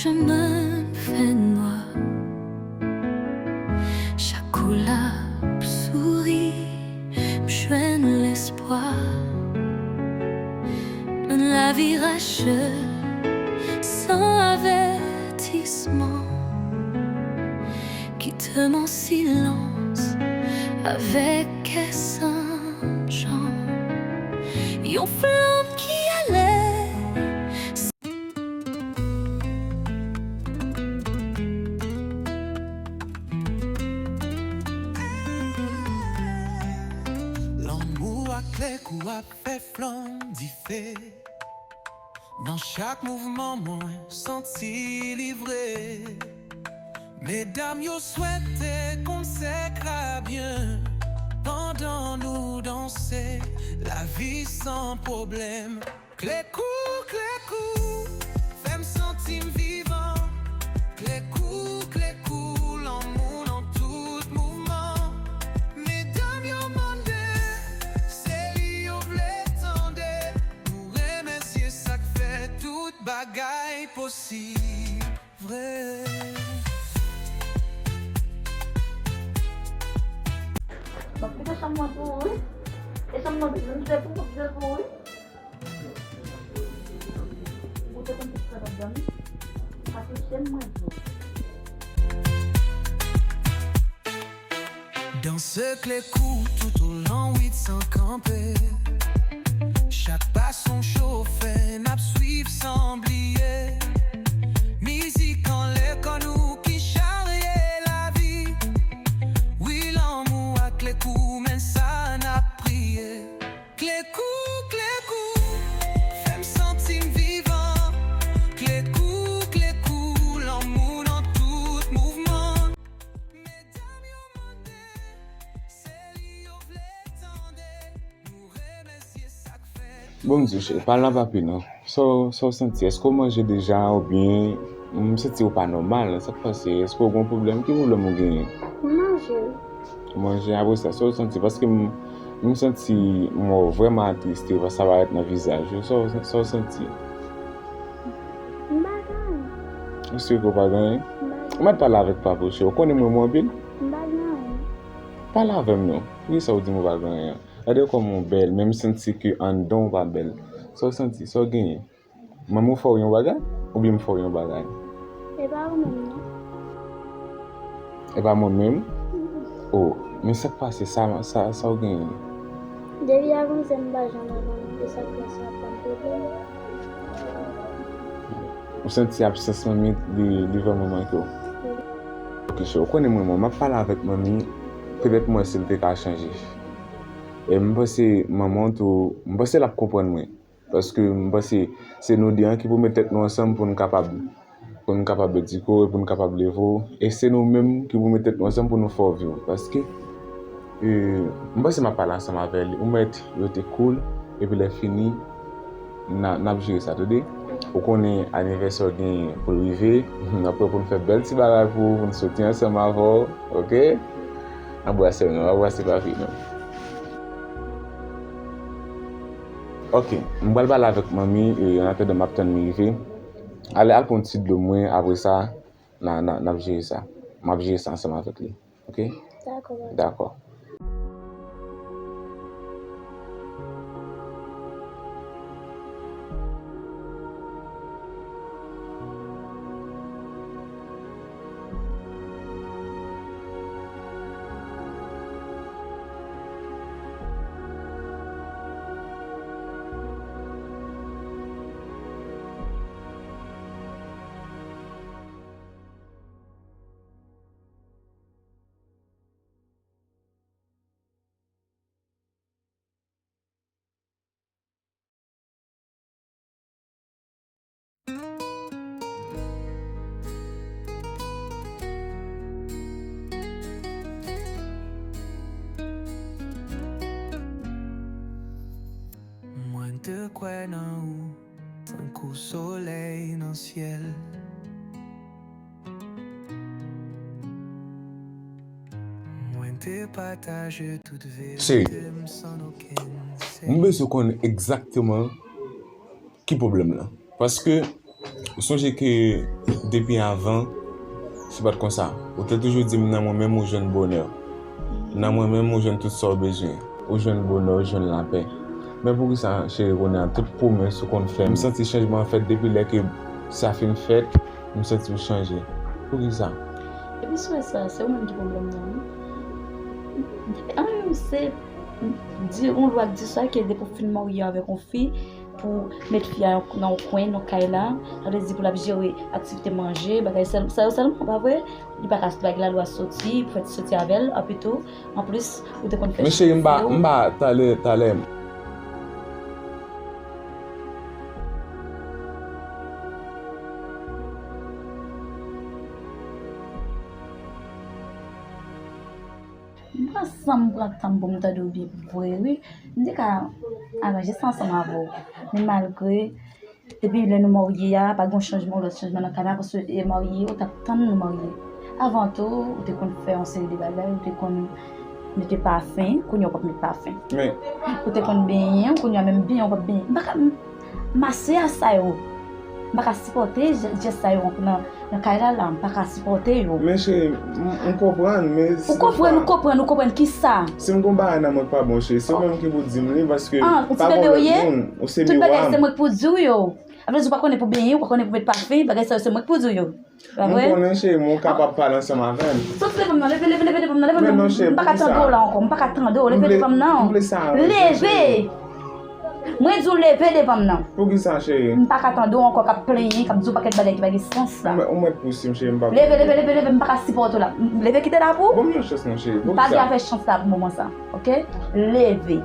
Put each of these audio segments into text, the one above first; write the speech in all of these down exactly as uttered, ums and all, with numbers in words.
Chemen fè nwa. Chak kou l ap souri, m jwenn lespwa. Men lavi rache san avètisman. Kite m an silans avèk kè san janm. Yon flanm ki ale. Lanmou ak lè kou ap fè flanm dife. Nan chak mouvman mwen santi li vre. Medam yo swete konsèk la byen pandan nou danse. Lavi san pwoblèm. Klekou, klekou, fè m santi m vivan. Klekou, klekou, lanmou nan tout mouvman. Medam yo mande, se li yo vle tande. Nou remèsye sa k fè tout bagay posib vre. M ap kite chanm nan pou ou, wi. E chanm nan, m te pou, m te pou, wi. Ou te konn tout sa k ap dòmi? Pa touche m, mwen di w. Danse klekou tout o lon rit san kanpe. Chak pa s on cho fè n ap swiv san bliye. Mizik anlè kò nou ki charye lavi. Wi, lanmou ak klekou, men sa n ap priye. Klekou, klekou, fè m santi m vivan. Klekou, klekou, lanmou nan tout mouvman. Medam yo mande, se li yo vle tande. Nou remèsye sa k fè. Bon, m di w, cheri, pale nan papi non. Sa w, sa w santi? Èske w manje deja oubyen m santi w pa nòmal? Sa k pase? Èske w gen pwoblèm? Ki pwoblèm ou genyen? M manje. Ou manje, apre sa, sa w santi? Paske m, m santi m wè w vrèman atriste, sa parèt nan vizaj ou. Sa w, sa w santi? M pa gen anyen. Ou si ke w pa gen anyen? M pa gen anyen. Ou mèt pale avèk papa w, cheri. Ou konnen m renmen w anpil? M pa gen anyen. Pale avè m non. Poukisa w di m ou pa gen anyen? Gade kòman w bèl, men m santi ke anndan w pa bèl. Sa w santi? Sa w genyen? Manmi w fè w yon bagay? Oubyen m fè w yon bagay? E pa ou menm non. E pa mwen menm? Mm-mm. Oh, men sa k pase? Sa, sa, sa w genyen? Depi avan se m pa janm wè manmi, e sa k fè sa ap ban m pwoblèm. Ou santi absans manmi li, li vrèman manke w? Wi. Ok, cheri, ou konnen mwen, mwen, m ap pale avèk manmi, petèt m wè si l te ka chanje. E m panse manman w tou, m panse l ap konprann mwen. Paske m panse se nou de an ki pou met tèt nou ansanm pou n kapab, pou n kapab edike w e pou n kapab leve w. E se nou menm ki pou met tèt nou ansanm pou nou fè w viv. Paske, e, m panse m ap pale ansanm avè li. Ou mèt rete cool, epi lè fini, n a, n ap jere sa, tande? Ou konnen anivèsè w genyen pou l rive. N ap prè pou n fè bèl ti bagay pou ou, pou n soti ansanm avè w, ok? Anbrase m non, anbrase papi non. Ok, m pral pale avèk manmi, e, an atandan m ap tann li rive. Ale, al pran yon ti dlo mwen, apre sa, n a, n a, n ap jere sa. M ap jere sa ansanm avèk li. Ok? Dakò, papa. Dakò. Mwen te kwè nan ou tankou solèy nan syèl. Mwen te pataje tout verite m san okenn sèl. M bezwen konnen egzakteman ki pwoblèm lan. Paske Ou sonje ke depi avan, se pa t konsa. Ou te toujou di m, nan mwen menm ou jwenn bonè. Nan mwen menm ou jwenn tout sa w bezwen. Ou jwenn bonè, ou jwenn lapè. Men poukisa, cheri, kounye a, tout pwomès ou konn fè, m santi chanjman an fèt depi lè ke sa fin fèt, m santi ou chanje. Poukisa? Epi sou sa, se ou menm ki pwoblèm nan, wi. Depi, an, se di, yon lwa di sa ke depi w fin marye avèk yon fi, pou met fi a nan yon kwen nan kay la, sa vle di pou l ap jere aktivite manje, bagay sèl, sa yo sèlman, pa vre? Li pa ka bay lalwa soti, pou fè ti soti avè l, anpi tou, anplis, ou te konn fè Men cheri, m pa, m pa, talè, talè. M pran san m pran tan m pou m tande w byen vre, wi. M te ka aranje sa ansanm avè w. Men malgre, depi lè nou marye a, pa gen yon chanjman, yon lòt chanjman nan kay la, paske e marye, ou t ap tann nou marye. Avan tou, ou te konn fè yon seri de bagay, ou te konn mete pafen, kounye a ou p ap met pafen. Men Ou te konn benyen, kounye a menm benyen, ou p ap benyen. M pa ka, m, masè a sa yo. M pa ka sipòte jès sa yo nan, nan kay la, la. M pa ka sipòte yo. Men cheri, m, m konprann, men si Ou konprann, ou konprann, ou konprann kisa? Si m gon bagay nan mwen k pa bon, cheri, se ou menm ki pou di m li, paske Ah, ou ti pa bebe gon ou lòt ye? Moun, ou se Tout bagay miwa se m. Mwen k pou di w yo. Sa vle di ou pa konnen pou benyen, ou pa konnen pou met pafen, bagay sa yo se mwen k pou di w yo. Pa vre? M konnen, cheri, men ou kapab pale ansanm avè m. Soti devan m nan, leve, leve, leve devan m nan, leve devan m nan. Men non, cheri, poukisa? M pa ka tande w la ankò, m pa ka tande w, leve devan m nan. M vle sa, cheri. Leve! Mwen di w leve devan m nan. Poukisa, cheri? M pa ka tande w ankò k ap plenyen, k ap di w pakèt bagay ki pa gen sans la. Ou mèt, ou mèt pouse m, cheri, m pa Leve, leve, leve, leve, m pa ka sipòte w la. Leve kite la pou ou. Ban m yon chans non, cheri. M pa gen afè chans la pou moman sa, oke? Leve.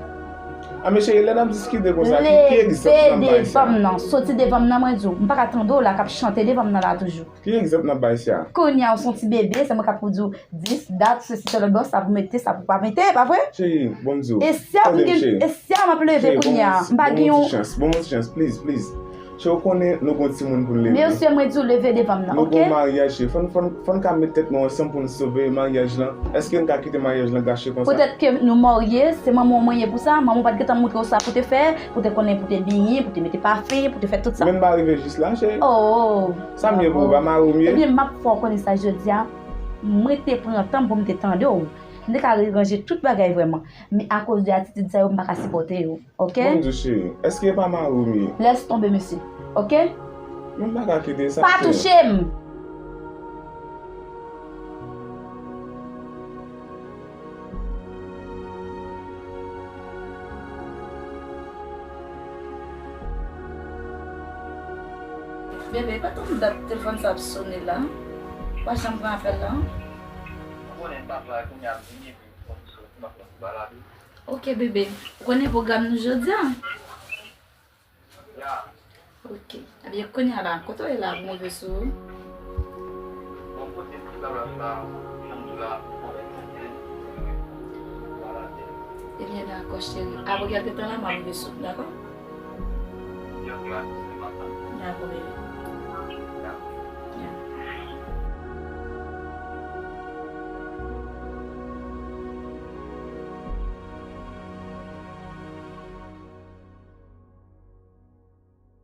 A men cheri, lè n ap diskite konsa, ki, ki egzanp n ap bay sa? Leve devan m nan, soti devan m nan, mwen di w. M pa ka tande w la k ap chante devan m nan la toujou. Ki egzanp n ap bay sa? Kounye a, ou se yon ti bebe, se mwen k ap pou di w dis, dat, sesi, sela, lòt bò, sa pou mete, sa pou pa mete, pa vre? Cheri, bon, m di w. E si a pou gen, e si a m ap leve kounye a, m pa gen yon. Bon, bon, ti chans, bon, bon, ti chans, please, please. Cheri, ou konnen nou gon timoun pou n leve. Mesye, mwen di w leve devan m nan, oke? Nou gon maryaj, cheri. Fò n, fò n, fò n ka met tèt nou ansanm pou n sove maryaj lan. Èske n ka kite maryaj lan gache konsa? Poutèt ke nou marye, se manman w mwen ye pou sa. Manman w pa t gentan montre w sa pou te fè, pou te konnen, pou te benyen, pou te mete pafen, pou te fè tout sa. Men n pa rive jis la, cheri. Oh. Sa m ye pou ou, pa mari w m ye? Ebyen, m ap fè w konnen sa jodi a. Mwen te pran tan m pou m te tande w. M te ka ranje tout bagay vrèman. Men akoz de atitid sa yo, m pa ka sipòte yo. Oke? Bon, di cheri, èske e pa mari w m ye? Lès tonbe, mesye. Oke? Mwen pa ka kite sa. Pa touche m! Bebe, pa tann dat telefòn sa ap sone la. Pa janm pran apèl la. Ou konnen papa kounye a vini, epi fò m soti, m ap pran ti balade. Ok, bebe. Ou konnen pwogram nou jodi a? Ya. Ok. Ebyen, kounye a la, kote w ye la pou m rive sou ou? Bon, kote m la, la, la, la, la. Ebyen, dakò, cheri. Apre kèlke tan la, m ap rive sou ou, dakò? Dakò, bebe. Ya.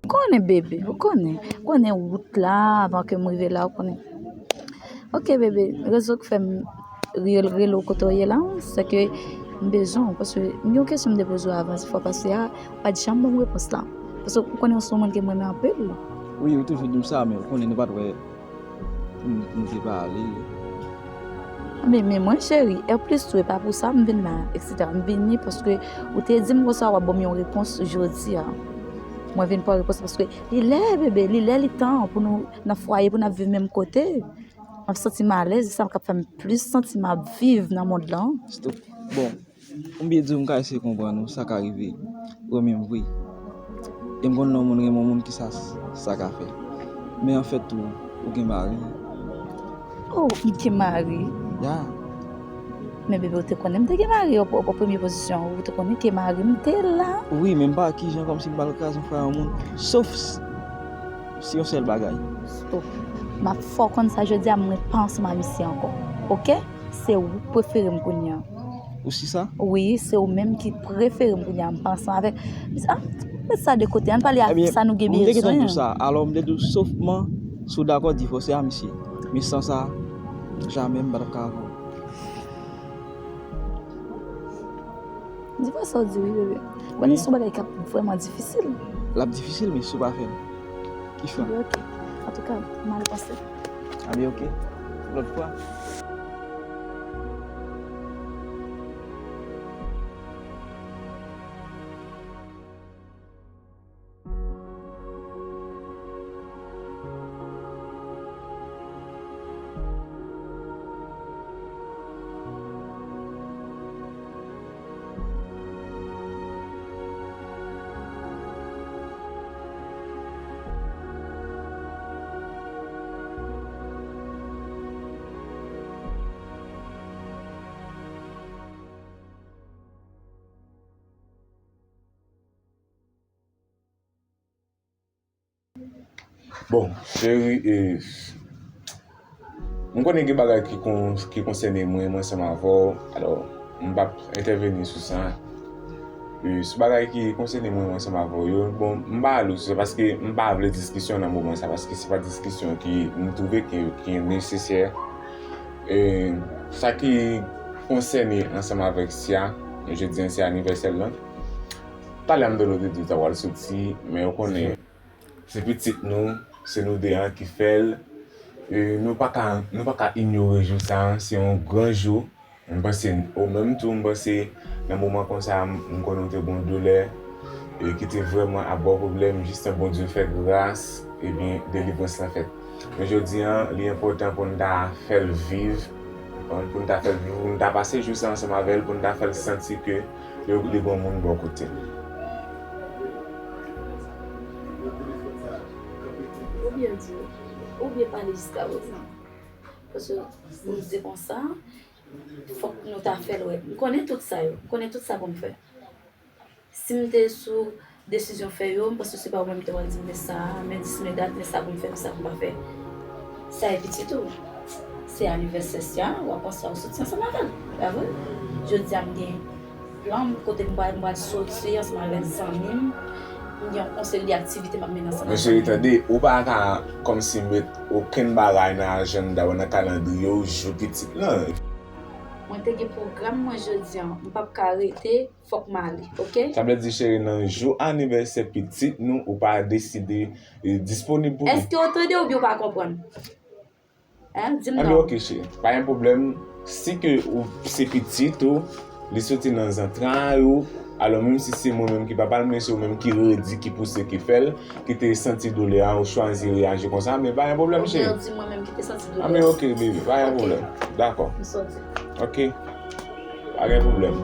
Ou konnen, bebe, ou konnen. Ou konnen wout la, avan ke m rive la, ou konnen. Ok, bebe, rezon k fè m rele, rele w kote w ye la, se ke m bezwen w, paske m gen yon kesyon m te poze w avan, se fwa pase a, ou pa t janm ban m repons la. Paske ou konnen w se yon moun ke m renmen anpil. Wi, ou toujou di m sa, men ou konnen nou pa t wè pou n, pou n te pale. Men, men mwen, cheri, e plis tou, e pa pou sa m vin la, etsetera. M vini paske ou te di m konsa w ap ban m yon repons jodi a. Mwen vin pran repons paske li lè, bebe, li lè, li tan pou nou nan fwaye, pou n ap viv menm kote. M ap santi m alèz, e sa k ap fè m plis santi m ap viv nan mond lan. Stop. Bon, Konbyen di w m ka eseye konprann ou, sa ka rive. Ou renmen m vre. E m konn lè yon moun renmen yon moun, kisa sa ka fè. Men anfèt tou, ou gen mari. Oh, m gen mari? Ya. Men bebe, ou te konnen m te gen mari o, o, o premye pozisyon. Ou te konnen ke mari m te la. Wi, men m pa kijan kòmsi m pral kraze yon frè yon moun. Sof s-, si yon sèl bagay. Stop. M ap fè w konn sa jodi a, mwen pa ansanm a misye ankò. Oke? Se ou k prefere m kounye a. Ou si sa? Wi, se ou menm ki prefere m kounye a, m pa ansanm avèk. Ah, Mete sa de kote, ann pale ak sa nou gen bezwen. Ebyen, m te gentan di w sa. Alò, m te di w sofman si w dakò divòse a misye. Men san sa, jamè m pa t ap ka avè w. Di m sa w di wi, bebe. Konnen se yon bagay k ap vrèman difisil. L ap difisil, men si w pa fè l, ki fè? Ebyen, oke. Antouka, m al panse. Ebyen, oke. Lòt fwa. Bon, cheri, e, m konnen gen bagay ki kon, ki konsène mwen, mwen ansanm avè w. Alò, m p ap entèveni sou sa. E, sou bagay ki konsène mwen, mwen ansanm avè w yo, bon, m pa ale sou sa paske m pa vle diskisyon nan moman sa, paske se pa diskisyon ki m twouve ki, ki nesesè. E, sa ki konsène ansanm avèk Sia, jodi a se anivèsè l lan. Talè m te di w ta pral soti, men ou konnen. Se pitit nou, se nou de a ki fè l. E, nou pa ka, nou pa ka inyore jou sa a, se yon gran jou. M panse, ou menm tou, m panse, nan moman konsa, m, m konnen w te gen yon doulè, e, ki te vrèman ap ba w pwoblèm, jis tan Bondye fè gras, ebyen, delivrans lan fèt. Men jodi a, li enpòtan pou n ta fè l viv, pou n ta fè l viv, pou n ta pase jou sa ansanm avè l, pou n ta fè l santi ke li, li gen yon moun bò kote l. Ou byen di, ou byen pale jiskaprezan. Paske pou m di konsa, fòk nou ta fè l wè. M konnen tout sa yo. M konnen tout sa pou m fè. Si m te sou desizyon fè yo, m panse se pa ou menm ki te pral di m men sa, men dis, men dat, men sa pou m fè, men sa pou m pa fè. Sa e pitit ou. Se anivèsè Sia, w ap panse w soti ansanm avè l. Pa vre? Jodi a m gen plan kote m pral, m pral soti ansanm avèk zanmi m. M gen yon seri de aktivite m ap mennen ansanm avèk zanmi m. Men cheri, tande, ou pa ka kòmsi met okenn bagay nan ajanda w, nan kalandriye w, jou pitit lan. Mwen te gen pwogram mwen jodi a, m p ap ka rete, fòk m ale, oke? Sa vle di, cheri, nan jou anivèsè pitit nou, ou pa deside, e, disponib pou li? Èske w tande oubyen w pa konprann? Hein? Di m non. Anben, oke, cheri. Pa gen pwoblèm. Si ke ou se pitit ou, li soti nan zantray ou, alò, menm si se mwen menm ki papa l, men se ou menm ki redi, ki pouse, ki fè l, ki te santi doulè a, ou chwazi reyaji konsa, men pa gen pwoblèm, cheri. Oubyen ou di mwen menm ki te santi doulè a. Anben, oke, bebe, pa gen pwoblèm. Dakò. M soti. Oke. Pa gen pwoblèm.